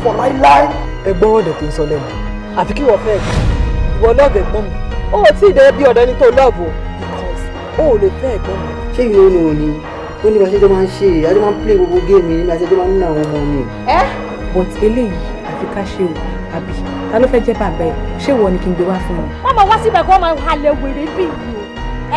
for láíláí. Ẹ̀gbọ́n ọ̀dẹ̀ tó ń sọ lẹ́nu. Àfi kí wọ́n fẹ́ ẹ̀gbọ́n. Ìwọ love ẹ̀gbọ́n mi. Ó ò tí ì dẹ́ bí ọ̀dọ́ ẹni tó love o. Because ó ò lè fẹ́ ẹ̀gbọ́n mi. Ṣé ìlú ni òní? Ó ní bá ṣe jọ máa ń ṣe, àjọ máa ń play gbogbo géèmì ní bá ṣe jọ máa ń ná àwọn ọmọ mi. Ẹ́ but eléyìí àfi ká ṣe o, àbí ta ló fẹ́ jẹ́ bàbá ẹ̀? Ṣé ìwọ ni kí n gbé wá fún mi? Wọ́n máa wá síbẹ̀ kó máa halẹ̀ wèrè bí yìí o.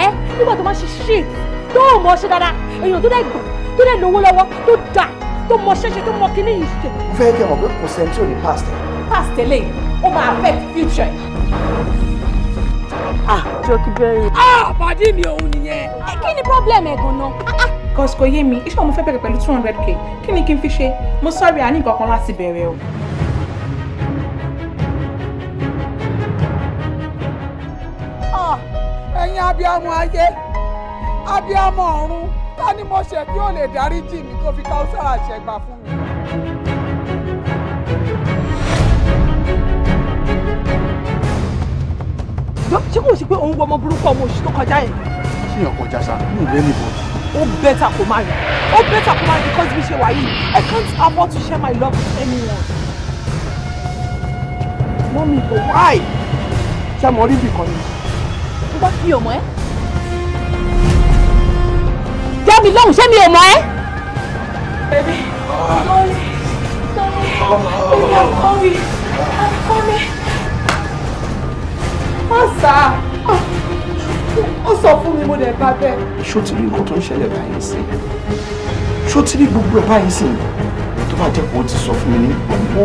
Ẹ́ nígbà tó máa ṣe shit tó ò mọ̀ ṣe dáadáa, èèyàn tó dẹ̀ gbọ̀n, tó dẹ̀ lówó lọ́wọ́, tó dà, tó mọ ṣẹ́ṣe, tó mọ kíní yìí ṣe. Mo fẹ́ kẹ́ mọ̀ pé kò sẹ́ni tí ò ní past ẹ̀. Past eléyìí, ó máa affect future ẹ̀. Ah, Jọkí bẹ́rẹ̀. Ah, pàdé mi òun nìyẹn. Kí ni problem ẹ̀ gan-an? Cause kò yé mi, iṣẹ́ mo fẹ́ bẹ̀rẹ̀ pẹ̀lú 200k. Kí ni kí n fi ṣe? Mo sorry, a ní nǹkan kan láti bẹ̀rẹ̀ o. Ẹ̀yin abiyamọ ayé, abiyamọ ọ̀run, ta ni mo ṣẹ̀ tí ó lè dáríjì mi tó fi Káúsárà ṣẹ̀gbà fún mi? Ṣé kò sí pé òun wọ ọmọ burúkú ọmọ òṣì tó kọjá yẹn? Ṣé èèyàn kọjá ṣá? Mi ò rẹ́ anybody. Ó better kó má rí. Ó better kó má rí because bí ṣe wà yìí, I can't afford to share my love with anyone. Mọ́mí, but why? Ṣé mo rí ibìkan ni? Bá mi ò mọ̀ ẹ́. Jẹ́ mi lóhùn, ṣé mi ò mọ̀ ẹ́? Baby, sorry, sorry, baby, I'm sorry, I'm sorry. Má sá, ó sọ fún mi mo dẹ̀ bá bẹ́ẹ̀. Ṣó ti rí nǹkan tó ń ṣẹlẹ̀ báyìí sí? Ṣó ti rí gbogbo ẹ̀ báyìí sí? Tó bá jẹ́ pé ó ti sọ fún mi ní gbogbo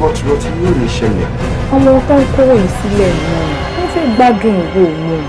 rọ̀tìrọ̀tì yóò lè ṣẹlẹ̀. Ọmọ tó ń kówó yìí sílẹ̀ náà, wọ́n fẹ́ gbádùn owó wọn.